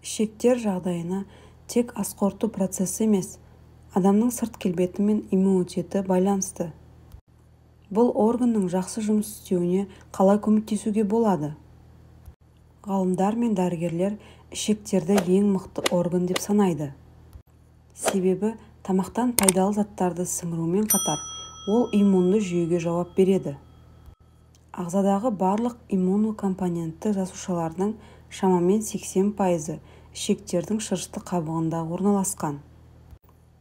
Ішектер жағдайына тек ас қорыту процесі емес, адамның сырт келбеті мен иммунитеті байланысты. Бұл органның жақсы жұмыс істеуіне қалай көмектесуге болады? Ғалымдар мен дәрігерлер ішектерді ең мықты орган деп санайды. Себебі тамақтан пайдалы заттарды сіңірумен қатар, ол иммунды жүйеге жауап береді. Ағзадағы барлық иммунокомпетентті жасушалардың шамамен 80%-ы ішектердің шырышты қабығында орналасқан.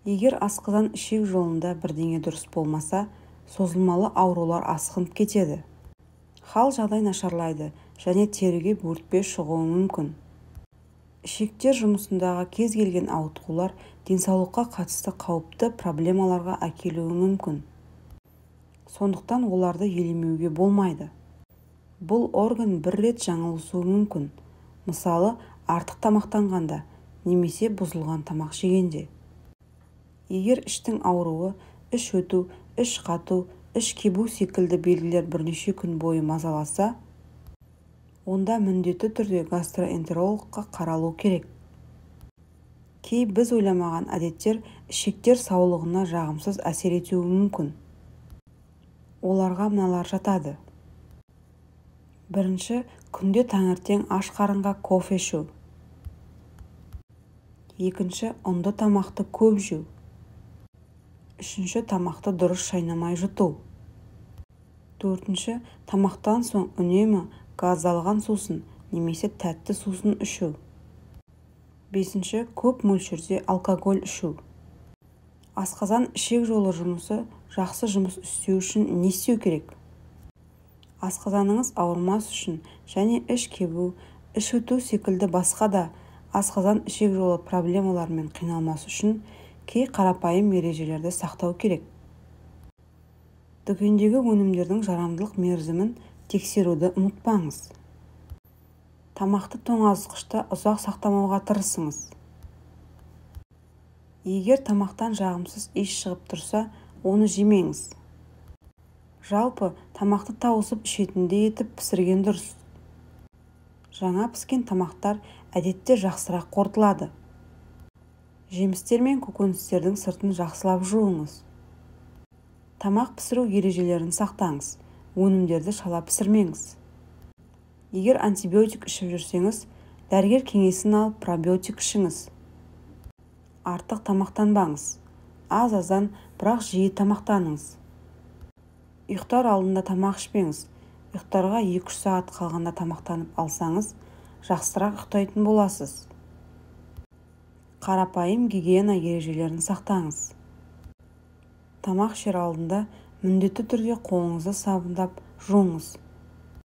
Егер асқазан-ішек жолында бірдеңе дұрыс болмаса, созылмалы аурулар асқынып кетеді. Хал-жағдай нашарлайды және теріге бөртпе шығуы мүмкін. Ішектер жұмысындағы кез келген ауытқулар денсаулыққа қатысты қауіпті проблемаларға әкелуі мүмкін. Сондықтан оларды елемеуге болмайды. Бұл орган бір рет жаңылысуы мүмкін. Мысалы, артық тамақтанғанда немесе бұзылған тамақ жегенде. Егер іштің ауруы, іш өту, іш қату, іш кебу секілді белгілер бірнеше күн бойы мазаласа, онда міндетті түрде гастроэнтерологқа қаралу керек. Кей біз ойламаған әдеттер ішектер саулығына жағымсыз әсер етуі мүмкін. Оларға мыналар жатады. Бірінші, күнде таңертең аш қарынға кофе ішу. Екінші, ұнды тамақты көп жеу. Үшінші, тамақты дұрыс шайнамай жұту. Төртінші, тамақтан соң үнемі газдалған сусын немесе тәтті сусын ішу. Бесінші, көп мөлшерде алкоголь ішу. Асқазан-ішек жолы жұмысы жақсы жұмыс істеу үшін не істеу керек? Асқазаныңыз ауырмас үшін және іш кебу, іш өту секілді басқа да асқазан-ішек жолы проблемаларымен қиналмас үшін кей қарапайым ережелерді сақтау керек. Дүкендегі өнімдердің жарамдылық мерзімін тексеруді ұмытпаңыз. Тамақты тоңазытқышта ұзақ сақтамауға тырысыңыз. Егер тамақтан жағымсыз иіс шығып тұрса, оны жемеңіз. Жалпы, тамақты тауысып ішетіндей етіп пісірген дұрыс. Жаңа піскен тамақтар әдетте жақсырақ қорытылады. Жемістер мен көкөністердің сыртын жақсылап жуыңыз. Тамақ пісіру ережелерін сақтаңыз, өнімдерді шала пісірмеңіз. Егер антибиотик ішіп жүрсеңіз, дәрігер кеңесін алып пробиотик ішіңіз. Артық тамақтанбаңыз. Аз-аздан, бірақ жиі тамақтаныңыз. Ұйықтар алдында тамақ ішпеңіз. Ұйықтарға 2-3 сағат қалғанда тамақтанып алсаңыз, жақсырақ ұйықтайтын боласыз. Қарапайым гигиена ережелерін сақтаңыз. Тамақ ішер алдында міндетті түрде қолыңызды сабындап жуыңыз.